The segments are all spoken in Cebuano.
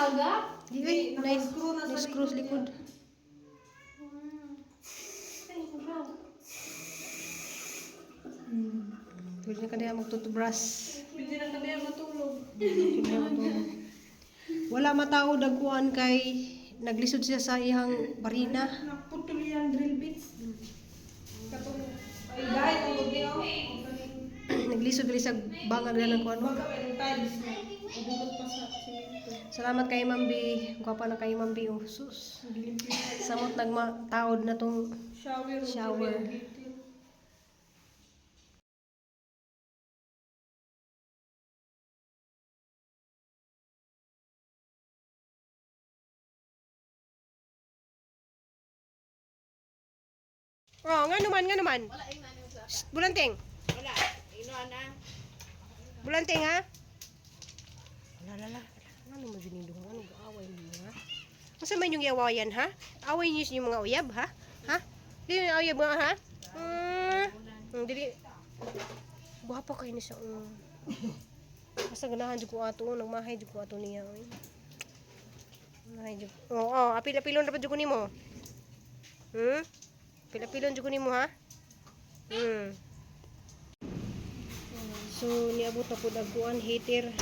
Naga? Di ay, Di, naka-screw na sa na screw sa likod likod. Ay, wow. Pwede na kaniya magtutubras. Pwede na kaniya matulog. Pwede na matulog. Wala matao dagkuan kay naglisod siya sa iyang barina. Naputol yung drill bits. Katong ay dahil ang gabi oh. Naglisod diri sa bangag na ng kuan. Baga pa yung tiles niya. Ubukod pa sa simento. Salamat kay Ma'am B. Gwapa na kay Ma'am B. Oh, sus. Gilimpyo. Samot nagmataod na tong Shower. Shower. Oh, nga naman, nga naman. Wala yung ano sa. Shh, bulanteng. Wala. Ino na. Bulanteng ha. Wala, wala, wala. Ano mo dyan yung duha? Ano gaaway niyo ha? Masa man yung yawayan ha? Away niyo sa inyong mga uyab ha? Ha? Di yung uyab nga ha? Dili. Guwapo kayo ni siya. Basta ganahan jud ko ato, nagmahay jud ko ato niya oy. Mahay jud. Oh, oh, apil-apilon ra pa jud ko nimo. Apil-apilon jud ko nimo ha? So niabot na pud ang kuan heater.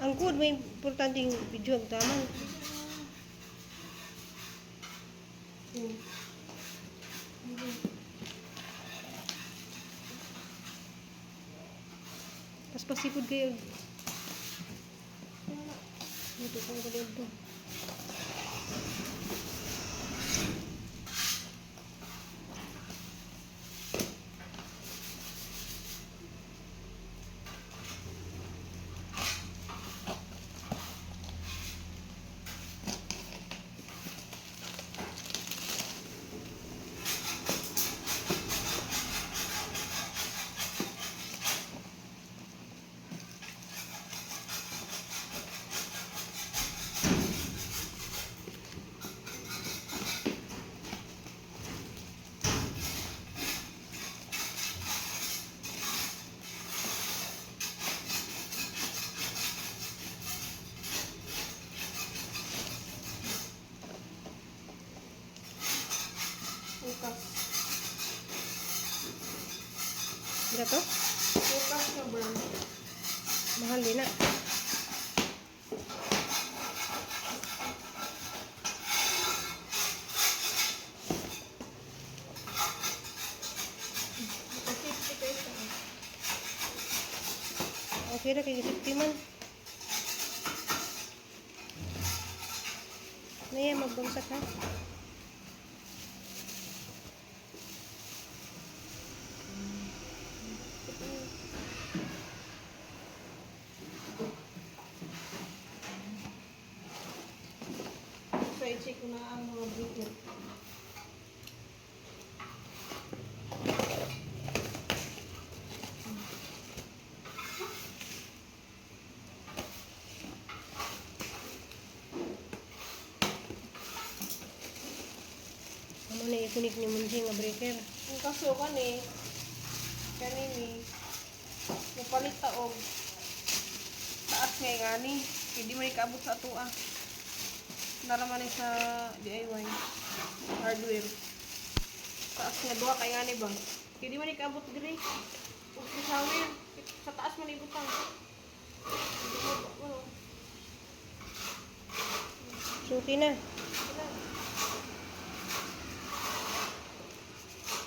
Ang good may importanteng video ang taman. Paspasikod kayo. Dito kong dito. Bukas. Mira to? Bukas na brand. Mahal din na. Naka-safety kayo sa. Okay ra kay safety man. Naya magbangsak ha. So, i-check ko na ang mga breaker. Amo na i-connect ni Munji nga breaker. Ang kaso kani, kanini, mupalit ta og taas nga ngani, kay di man ikaabot sa atua. Naraman ni sa DIY hardware. Taas nga duha kay ngani ba? Kay di man ikaabot diri. Ug sa shower, sa taas man ibutang. Hindi mo ano, So okay na. wala.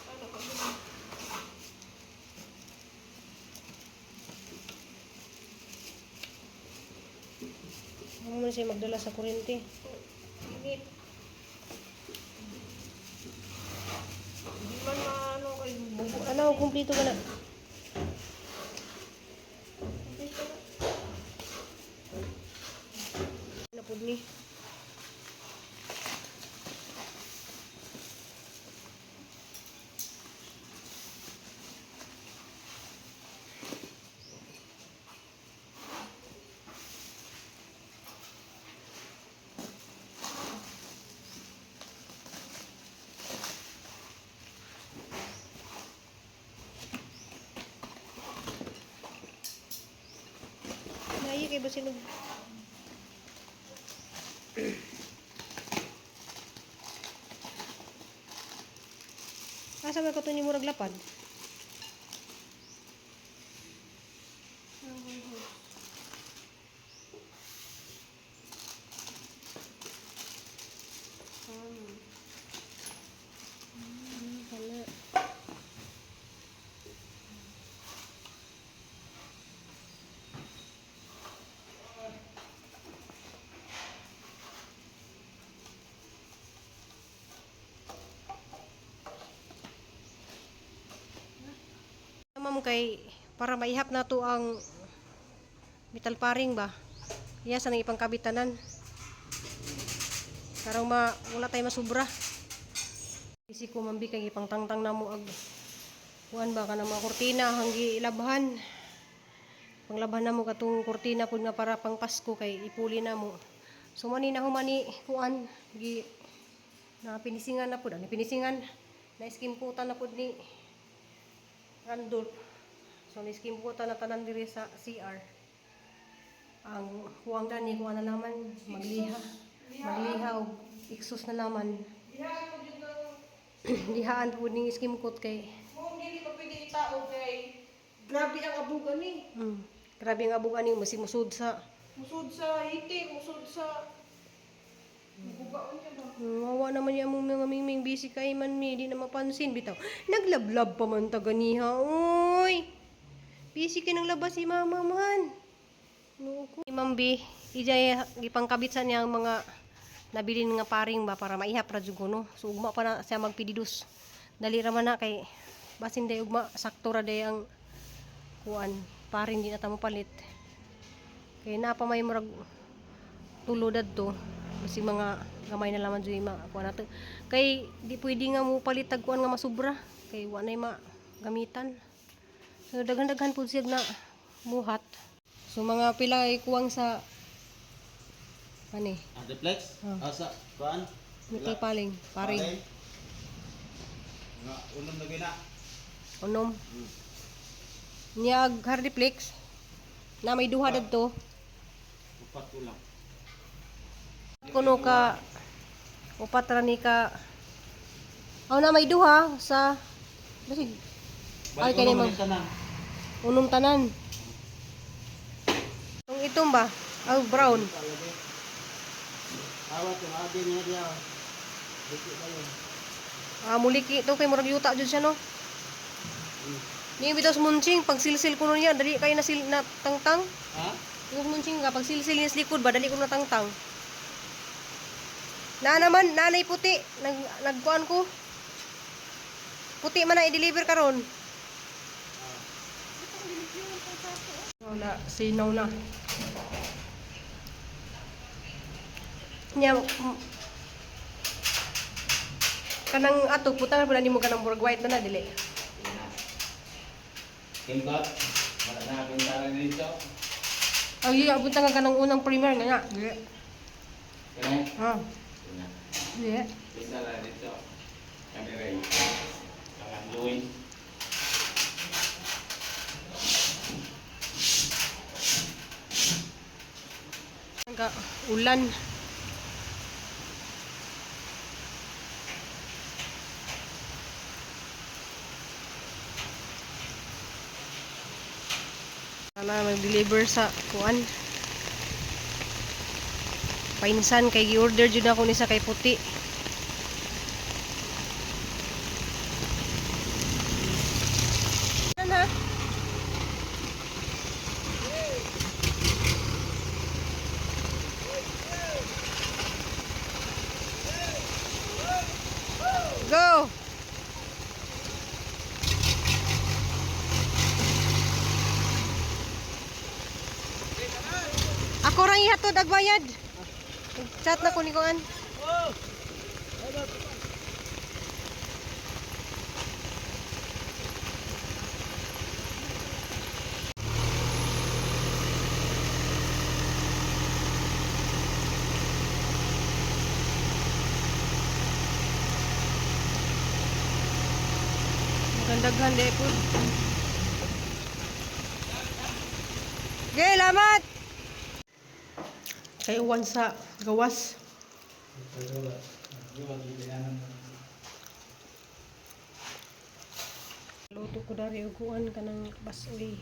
Ano ka gina? Amo man siya magdala sa kuryente. Init. Di man maano kay bubo. Ano, kumpleto ka na. Na pud ni. kay basin og Asa may kato ni murag lapad? Kana. Ma'am kay para maihap na to ang metal paring ba. Iya sa nang ipangkabitanan. Karong ma wala tay masubra. Isi ko mambi kay ipangtangtang namo ag kuan ba kanang mga kurtina hanggi ilabhan. Panglabhan namo katong kurtina pud nga para pang Pasko kay ipuli namo. So mani na humani kuan gi na pinisingan na pud ani pinisingan na skim kutan na pud ni Randolph. So ni-skim po na tanan diri sa CR. Ang kuwang gani kuha na laman magliha. Magliha og iksos na laman. Diha ko jud ng Lihaan po ning skim coat kay mong dili pa pwede itao kay grabe ang abog ani. Grabe nga abog ani masig musud sa Musod sa itik, musod sa Bugaon niya ba? Wawa naman niya mong mga mingming busy kay man mi di na mapansin bitaw. Naglablab pa man ta ganiha. Oy. Busy kay nang labas si mama man. Noo ko. Ma'am B, ijay gipangkabit sa niya ang mga nabilin nga paring ba para maihap ra jud ko no. So ugma pa na siya magpididus. Dali ra man na kay basin day ugma sakto ra day ang kuan paring di na ta mopalit. Kay naa pa may murag tulo dadto basig mga gamay na laman jud ma kuan nato. Kay di pwede nga mo palit tag kuan nga masubra kay wa nay ma gamitan. So daghan-daghan pud siya na muhat. So mga pila ay kuwang sa ani Adeplex? Oh. Asa? Kuan? metal paling paring Nga, unom na gina. unom. Niya ag hardiplex na may duha dadto. Upat ko lang. Kuno ka upat ra ni ka. Aw na may duha sa basig ay Balik kani unom mag na tanan. unom tanan. Itong itom ba? Aw brown. Awa to agi niya diya. Dito kayo. Ah, muliki to kay murag yuta jud siya no. Ni bitaw sa munching pag silsil kuno niya dali kay na sil na tangtang. Ha? Yung munching ka pag silsil niya sa likod ba dali ko na tangtang. Na naman nanay puti nag nagkuan ko. Puti man na i-deliver karon. Wala, sinaw na. Nya kanang ato putang pud nimo kanang murag white na na dili. Kintot. Wala na akong dito. Ay, abot ka kanang unang primer nga nga. Dili. Kaya? Ah, dili. Pinta na dito. Kami rin. Ang Louis. Ka ulan. Sana mag-deliver sa kuan. Painsan kay gi-order jud ako ni sa kay puti. Ano na? Go! Ako rang ihatod agbayad. Chat na ko ni kuan. Magandaghan di po. Okay, lamat. Kay uwan sa gawas. Luto ko dari og kuan kanang basoy.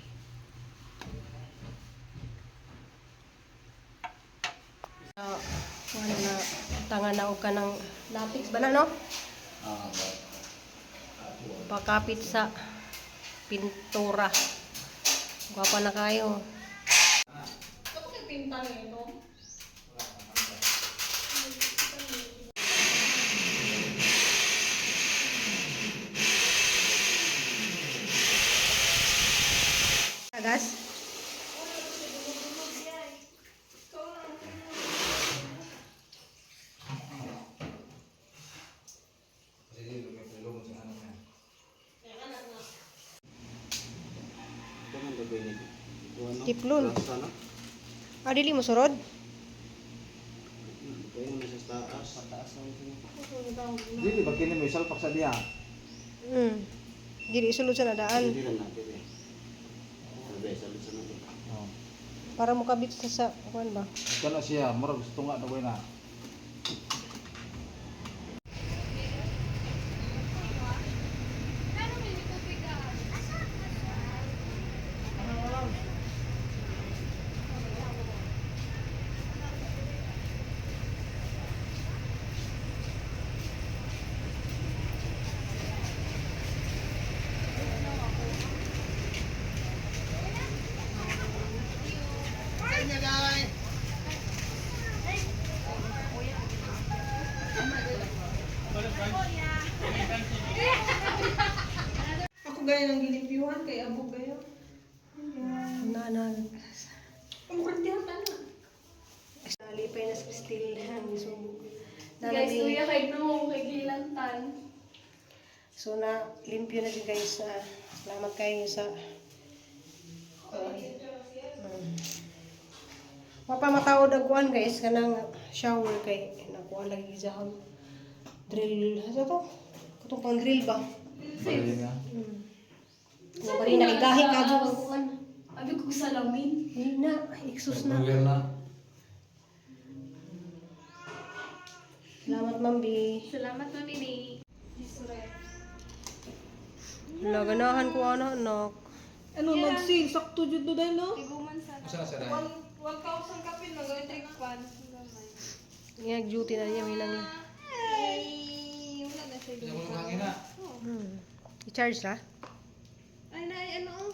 Kuan na tanga na og kanang lapis ba na, no? Ah, Pakapit sa pintura. Gwapa na kayo. Ito kay pinta nito. Agas? Tiplon. Ah, dili mo surod? Dili ba kini may salpak sa diya? Dili isulod sa nadaan. Oh. Para mukabit sa kuan ba? Kana siya, murag gusto nga na na. Ako gaya ng gilimpyuhan kay abog gayo. Na na. Ang kurintihan ta na. Nalipay na sa Cristil. So, Guys, luya kay no, kay gilantan. So na limpyo na din, guys. Salamat kayo sa Mapamataod ang kuan, guys, kanang shower kay nakuha lagi sa drill. Ano to? Katong pang drill ba? Bali na. Ano ba rin nakigahi ka dyan ang kuan? Abi ko salamin. Hindi na, exhaust na. Nag-blower na. Salamat, Ma'am B. Salamat, Mami ni. Wala, ganahan ko ano, anak. Ano, nag-sale. Sakto jud do dahil, no? Ibuman sa Asa na siya dahil? 1,000 kapin, mag-electric fan. Nga, duty na niya, may lang. Ay, wala na siya. Hindi mo hangin na. I-charge na? Ay, na, ay, ano, oh.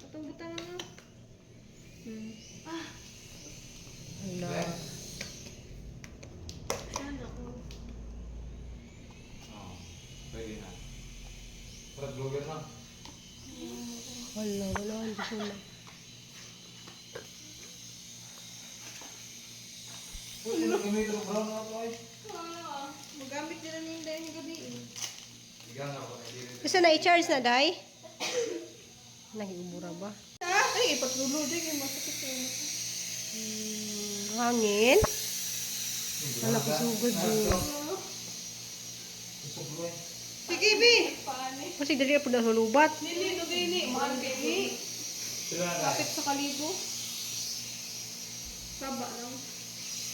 Itong butang, ano. Wala. Sana ko. Oh, pwede na. Murag blower na. Wala, wala. Hindi na. Uy, sino gamitin mo brown na ito ay? Ah, magamit nila na yung dahil gabi, eh. Iga nga ko, hindi rin. Basta na i-charge na, Day? Nagiubura ba? Ay, ipatlulo din. Yung masakit yung Hangin? Wala ko sugod do. Isog eh. Sige, bi! Kasi dali na po na sulubat. Nili, no, dili. Mahal kay ni. Sila na. Kapit sa kalibo. Saba lang.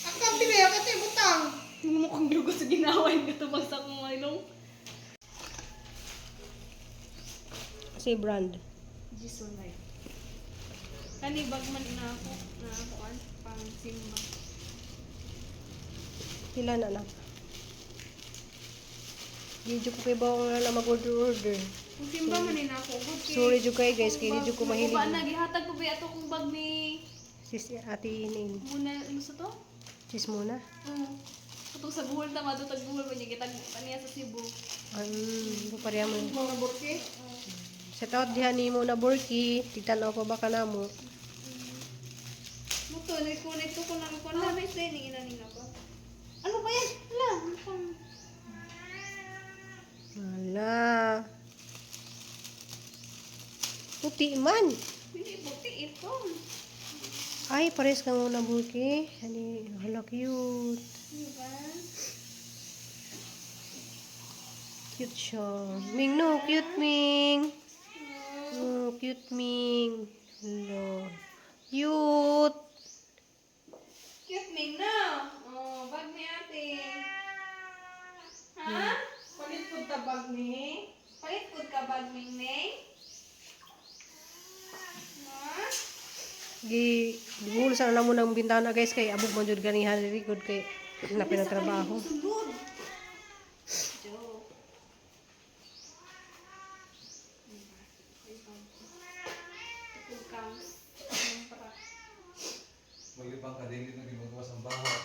Ang kampi ba yan? Kasi butang. Mukhang lugo sa ginawa yung katubag sa akong ilong. Kasi brand. Jisoo life. Kani bag man ina ako na kuan pang simba. Pila na anak. Di jud ko kay bawang na mag-order-order. Kung simba man ina ako good kay. Sorry jud kay guys, kay di jud ko mahilig. Ba na gihatag ko ba ato kong bag ni Sis Ate Inin. muna ano sa to? Sis muna. Oo. Katong sa Bohol ta madto tag Bohol man niya gitag pa niya sa Cebu. Pareha mo. Mga burke. Set out diha nimo na Borki. Tigtan-aw pa ba ka namo? Muto, nagkunit ko kung ano ko na. May training ina nina ba? Ano ba yan? Wala, ano pang Wala. Puti man. Hindi puti ito. Ay, pares ka muna, Burki. Ani, hala, cute. Diba? Cute siya. Ming, no. Cute, Ming. Oh, cute, Ming. Hala. Cute. Cute Ming. bag ni? Palit pud ka bag Ming Ming? Ha? Gi gibulsa na namo ng bintana, guys, kay abog man jud ganihan diri gud kay na pinatrabaho. Sulod. Joke. Tukang. Maglibang ka dili na gimagawas ang baho.